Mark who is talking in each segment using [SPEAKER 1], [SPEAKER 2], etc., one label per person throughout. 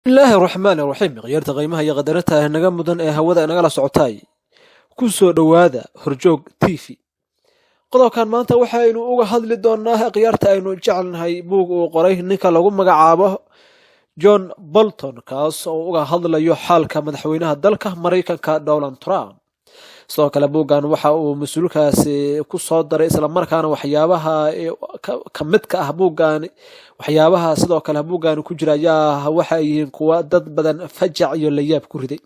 [SPEAKER 1] Bismillaahi raxmaani raxiim. Khiyaarta qiimaha iyo qadarinta naga mudan ee hawada nagala socotay, ku soo dhowaada Horjoog TV. Qodobkan maanta waxaynu uga hadli doonaa, khiyaarta aynu jecelnahay, buug uu qoray ninka lagu magacaabo John Bolton, kaas oo uga hadlayo xaalka madaxweynaha dalka Maraykanka Donald Trump. Sidoo kale buuggan waxa uu mas-uulkaasi ku soo daray islamarkaana waxyaabaha ka midka ah buuggan, waxyaabaha sidoo kale buuggan ku jira ayaa waxay yihiin kuwa dad badan fajac iyo layaab ku riday.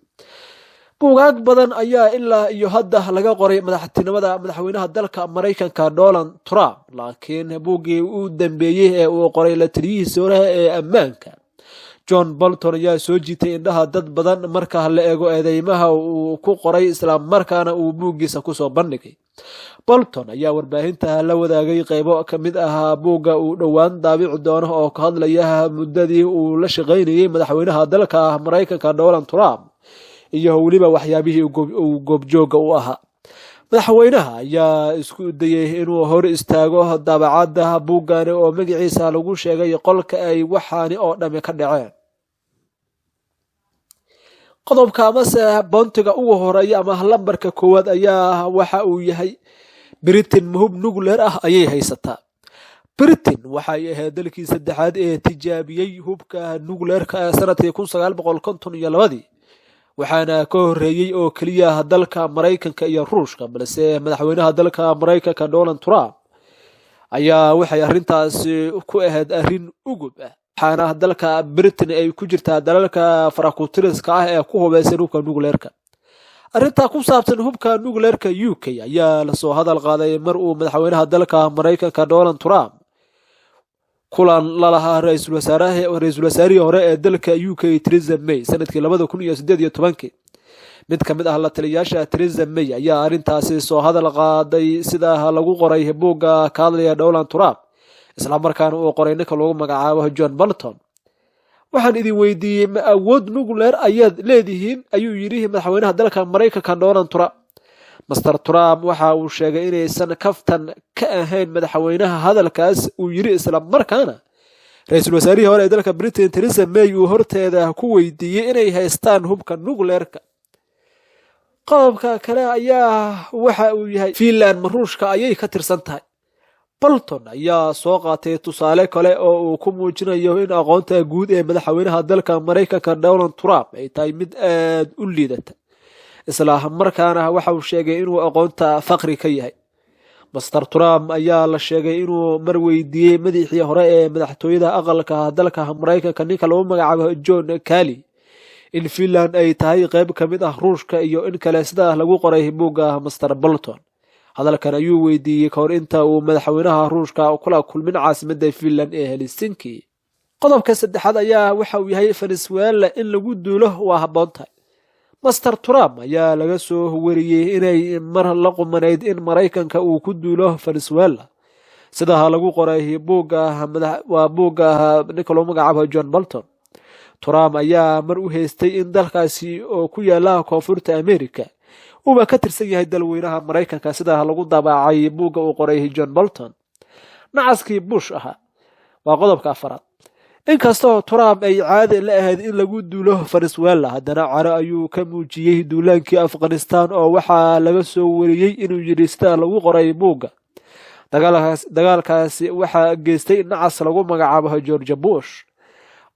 [SPEAKER 1] Buugaag badan ayaa ilaa iyo hadda laga qoray madaxtinimada madaxweynaha dalka Maraykanka Donald Trump, laakiin buuggii u dambeeyey ee uu qoray la taliyihiisa hore ee ammaanka John Bolton ayaa soo jiitay indhaha dad badan marka la eego eedeymaha uu ku qoray islamarkaana uu buuggiisa kusoo bandhigay. Bolton ayaa warbaahinta la wadaagay qeybo ka mid ahaa buugga uu dhowaan daabici doono oo ka hadlaya muddadii uu la shaqaynayay madaxweynaha dalka Maraykanka Donald Trump iyo weliba waxyaabihii uu goobjooga u ahaa. Madaxweynaha ayaa isku dayay inuu hor istaago daabacadda buuggani oo magaciisa lagu sheegay Qolka ay Waxaani oo Dhami ka Dhaceen. Qodobka amase boontiga ugu horeeya ama lambarka koowaad ayaa waxa uu yahay: Britain ma hub nuclear ah ayay haysataa? Britain waxay ahayd dalkii saddexaad ee tijaabiyey hubka nuclearka ee sanadkii 1952-dii, waxaana ka horeeyey oo keliya dalka Maraykanka iyo Ruushka. Balse madaxweynaha dalka Maraykanka Donald Trump ayaa waxay arrintaasi ku ahayd arrin ugub ah, waxaana dalka Britain ay ku jirtaa dalalka farakutiriska ah ee ku hubeysan hubka nuclearka. Arrintaa ku saabsan hubka nuclearka UK ayaa lasoo hadal qaaday mar uu madaxweynaha dalka Maraykanka Donald Trump kulan lalahaa ra-iisul wasaarihii hore ee dalka UK Theresa May sanadkii 2018-kii. Mid ka mid ah la taliyaasha Theresa May ayaa arrintaasi soo hadal qaaday, sida lagu qoray buugga ka hadlaya Donald Trump, islamarkaana uu qoray ninka lagu magacaabo John Bolton. "Waxaan idin weydiiyey, ma awood nuclear ayaad leedihiin?" ayuu yidhi madaxweynaha dalka Maraykanka Donald Trump. Mister Trump waxa uu sheegay inaysan kaftan ka ahayn madaxweynaha hadalkaas uu yidhi, isla markaana ra-iisul wasaarihii hore ee dalka Britain Theresa May uu horteeda ku weydiiyey inay haystaan hubka nuclearka. Qodobka kale ayaa waxa uu yahay: Finland ma Ruushka ayay ka tirsan tahay? Bolton ayaa soo qaatay tusaale kale oo uu ku muujinayo in aqoonta guud ee madaxweynaha dalka Maraykanka Donald Trump ay tahay mid aad u liidata, isla markaana waxa uu sheegay inuu aqoonta faqri ka yahay. Mister Trump ayaa la sheegay inuu mar weydiiyey madaxii hore ee madaxtooyada Aqalka dalka Maraykanka ninka lagu magacaabo John Kelly in Finland ay tahay qeyb ka mid ah Ruushka iyo in kale, sida lagu qoray buugga Mister Bolton. Hadalkan ayuu weydiiyey kahor inta uu madaxweynaha Ruushka kula kulmin caasimadda Finland ee Helsinki. Qodobka saddexaad ayaa waxa uu yahay: Venezuela in lagu duulo waa habboon tahay. Mister Trump ayaa laga soo wariyey inay mar la qumanayd in Maraykanka uu ku duulo Venezuela, sidaa lagu qoray buugga, waa buugga ninka loo magacaabo John Bolton. Trump ayaa mar u haystay in dalkaasi oo ku yaala Koonfurta America uuba ka tirsan yahay dalweynaha Maraykanka, sidaa lagu daabacay buugga uu qoray John Bolton. Nacaskii Bush ahaa waa qodobka afaraad. Inkastoo Trump ay caadi la ahayd in lagu duulo Venezuela, haddana caro ayuu ka muujiyey duulaankii Afghanistan, oo waxaa laga soo wariyey inuu yidhi, sida lagu qoray buugga, "Dagaalkaasi waxaa geystay nacas lagu magacaabo George Bush."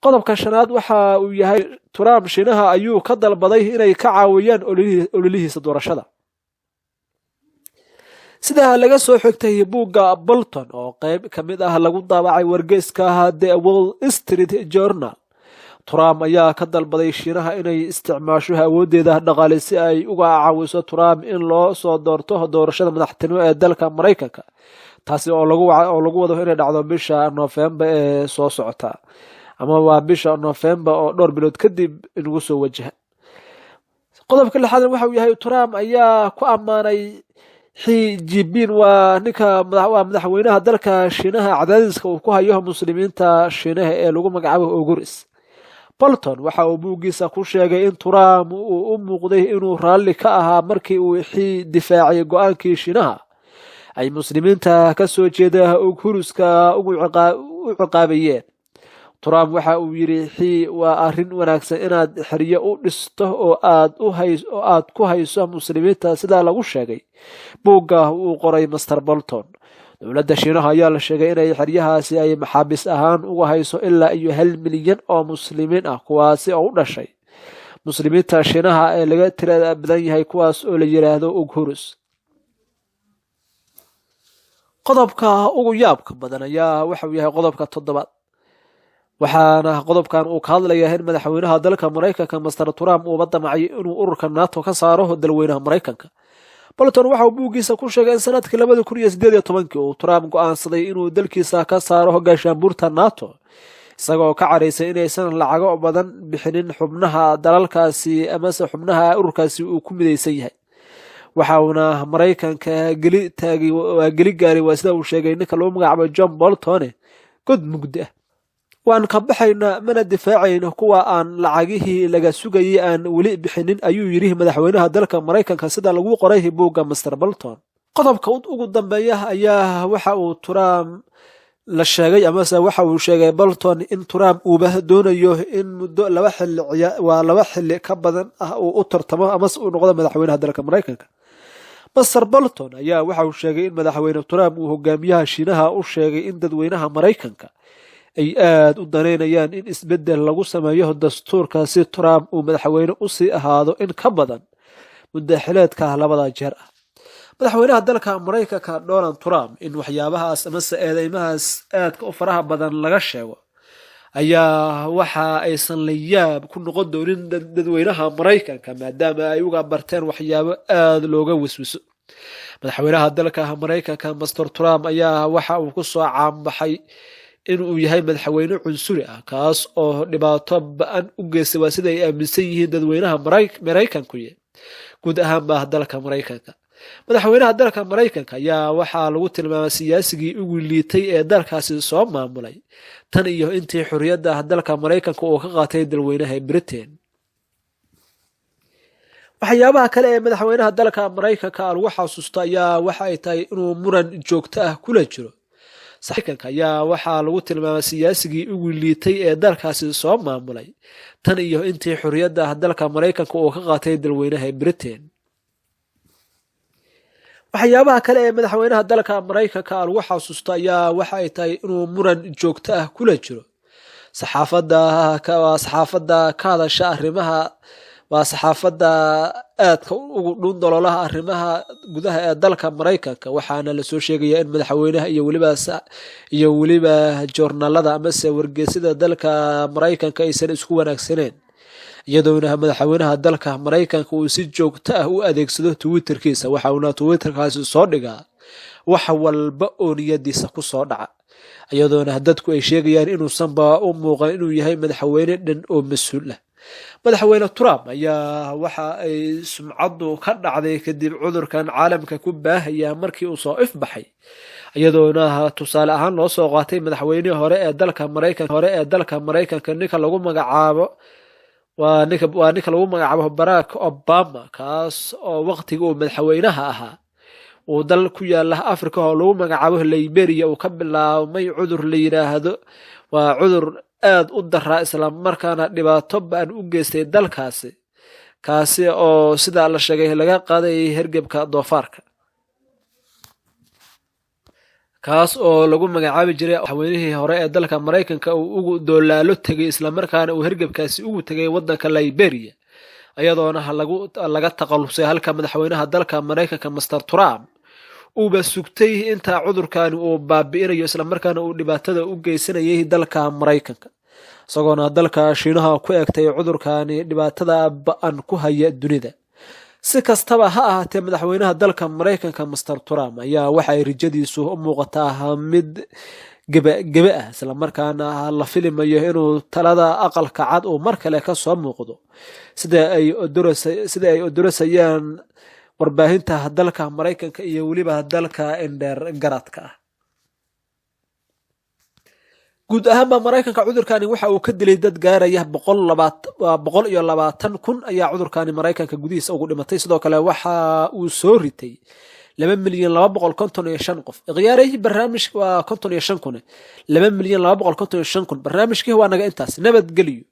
[SPEAKER 1] Qodobka shanaad waxa uu yahay: Trump Shiinaha ayuu ka dalbaday inay ka caawiyaan ololihiisa doorashada, sidaa laga soo xigtay buugga Bolton oo qeyb ka mid ah lagu daabacay wargeyska The Wall Street Journal. Trump ayaa ka dalbaday Shiinaha inay isticmaasho awooddeeda dhaqaale si ay uga caawiso Trump in loo soo doorto doorashada madaxtinimo ee dalka Maraykanka, taasi oo lagu wado inay dhacdo bisha Noofembar ee soo socota, ama waa bisha Noofembar oo dhowr bilood kadib inagu soo wajaha. Qodobka lixaad waxa uu yahay: Trump ayaa ku ammaanay Xi Jinping, waa ninka waa madaxweynaha dalka Shiinaha, cadaadiska uu ku hayo Muslimiinta Shiinaha ee lagu magacaabo Uiguris. Bolton waxa uu buuggiisa ku sheegay in Trump uu u muuqday inuu raalli ka ahaa markii uu Xi difaacay go-aankii Shiinaha ay Muslimiinta ka soo jeeda Uiguruska ugu ciqaabayeen. Trump waxa uu yidhi: "Xi, waa arrin wanaagsan inaad xeryo u dhisto oo aad ku hayso Muslimiinta," sidaa lagu sheegay buugga uu qoray Master Bolton. Dowladda Shiinaha ayaa la sheegay inay xeryahaasi ay maxaabiis ahaan uga hayso ilaa iyo 1 milyan oo Muslimiin ah, kuwaasi oo u dhashay Muslimiinta Shiinaha ee laga tirada badan yahay, kuwaas oo la yiraahdo Ughurus. Qodobka ugu yaabka badan ayaa waxauu yahay qodobka toddobaad, waxaana qodobkan uu ka hadlayaa in madaxweynaha dalka Maraykanka, Master Trump, uuba damcay inuu ururka NATO ka saaro dalweynaha Maraykanka. Bolton waxa uu buuggiisa ku sheegay in sanadkii 2018-kii uu Trump go'aansaday inuu dalkiisa ka saaro gaashaanbuurta NATO, isagoo ka caraysay inaysan lacago badan bixinin xubnaha dalalkaasi amase xubnaha ururkaasi uu ku midaysan yahay. Waxa uuna Maraykanka geli taagay, waa geli gaaray, waa sida uu sheegay ninka lagu magacaabo John Boltone, god mugdi ah. "Waan ka baxaynaa, mana difaacayno kuwa aan lacagihii laga sugayay aan weli bixinin," ayuu yidhi madaxweynaha dalka Maraykanka, sida lagu qoray buugga Master Bolton. Qodobka ugu dambeeya ayaa waxa uu Trump la sheegay, amase waxa uu sheegay Bolton, in Trump uuba doonayo in muddo laba xilli, waa laba xilli ka badan ah, uu u tartamo amase uu noqdo madaxweynaha dalka Maraykanka. Master Bolton ayaa waxa uu sheegay in madaxweyne Trump uu hogaamiyaha Shiinaha u sheegay in dadweynaha Maraykanka ay aada u danaynayaan in isbeddel lagu sameeyo dastuurka si Trump uu madaxweyne usii ahaado in ka badan muddaxileedka labada jeer ah. Madaxweynaha dalka Maraykanka, Donald Trump, in waxyaabahaas amase eedeymahaas aadka u faraha badan laga sheego ayaa waxa aysan la yaab ku noqon doonin dadweynaha Maraykanka, maadaama ay uga barteen waxyaabo aada looga wiswiso. Madaxweynaha dalka Maraykanka, Master Trump, ayaa waxa uu ku soo caanbaxay inuu yahay madaxweyne cunsuri ah, kaas oo dhibaato ba'an u geystay, waa sida ay aaminsan yihiin dadweynaha Maraykanku, guud ahaanba dalka Maraykanka. Madaxweynaha dalka Maraykanka ayaa waxaa lagu tilmaamay siyaasigii ugu liitay ee dalkaasi soo maamulay tan iyo intii xorriyadda dalka Maraykanka uu ka qaatay dalweynaha Britain. Waxyaabaha kale ee madaxweynaha dalka Maraykanka lagu xasuusto ayaa waxa ay tahay inuu muran joogto ah kula jiro Maraykanka ayaa waxaa lagu tilmaamay siyaasigii ugu liitay ee dalkaasi soo maamulay tan iyo intii xorriyadda dalka Maraykanka uu ka qaatay dalweynaha Britain. Waxyaabaha kale ee madaxweynaha dalka Maraykanka lagu xasuusto ayaa waxa ay tahay inuu muran joogto ah kula jiro saxaafadda, saxaafadda ka hadasha arrimaha, waa saxaafadda aadka ugu dhuun daloolaha arrimaha gudaha ee dalka Maraykanka. Waxaana lasoo sheegaya in madaxweynaha iyo weliba joornaalada amase wargeysyada dalka Maraykanka aysan isku wanaagsaneen, iyadoona madaxweynaha dalka Maraykanka uu si joogto ah u adeegsado Twitterkiisa. Waxa uuna Twitterkaasi soo dhigaa wax walba oo niyadiisa kusoo dhaca, iyadoona dadku ay sheegayaan inuusanba u muuqan inuu yahay madaxweyne dhan oo mas-uul ah. Madaxweyne Trump ayaa waxa ay sumcaddu ka dhacday kadib cudurkan caalamka ku baahaya markii uu soo ifbaxay, iyadoona tusaale ahaan loo soo qaatay madaxweynihii hore ee dalka Maraykan hore ee dalka Maraykanka, ninka lagu magacaabo, waa ninka lagu magacaabo Barack Obama, kaas oo waqtigii uu madaxweynaha ahaa uu dal ku yaala Africa oo lagu magacaabo Liberia uu ka bilaabmay cudur la yiraahdo, waa cudur aad u daraa, islamarkaana dhibaato ba'an u geystay dalkaasi, kaasi oo sidaa la sheegay laga qaadayay hergebka doofaarka, kaas oo lagu magacaabi jiray madaxweynihii hore ee dalka Maraykanka uu ugu doolaalo tegay, islamarkaana uu hergebkaasi ugu tegay waddanka Liberia, iyadoona laga takhalusay, halka madaxweynaha dalka Maraykanka, Master Trump, uuba sugtay inta cudurkani uu baabi'inayo, islamarkaana uu dhibaatada u geysanayay dalka Maraykanka, isagoona dalka Shiinaha ku egtay cudurkani dhibaatada ba'an ku haya dunida. Si kastaba ha ahaatee, madaxweynaha dalka Maraykanka, Master Trump, ayaa waxay rijadiisu u muuqataa mid gebagebe ah, islamarkaana la filimayo inuu talada Aqalka Cad uu mar kale ka soo muuqdo, sida ay odorosayaan warbaahinta dalka Maraykanka iyo weliba dalka indheer garadka ah. Guud ahaanba Maraykanka cudurkani waxa uu ka dilay dad gaaraya 120,000 ayaa cudurkani Maraykanka gudihiisa ugu dhimatay. Sidoo kale waxa uu soo ritay 2,255,000 qof. Ikhyaarayhi, barnaamijka waa 55,000, 2,255,000. Barnaamijkii waa naga intaas. Nabadgeliyo.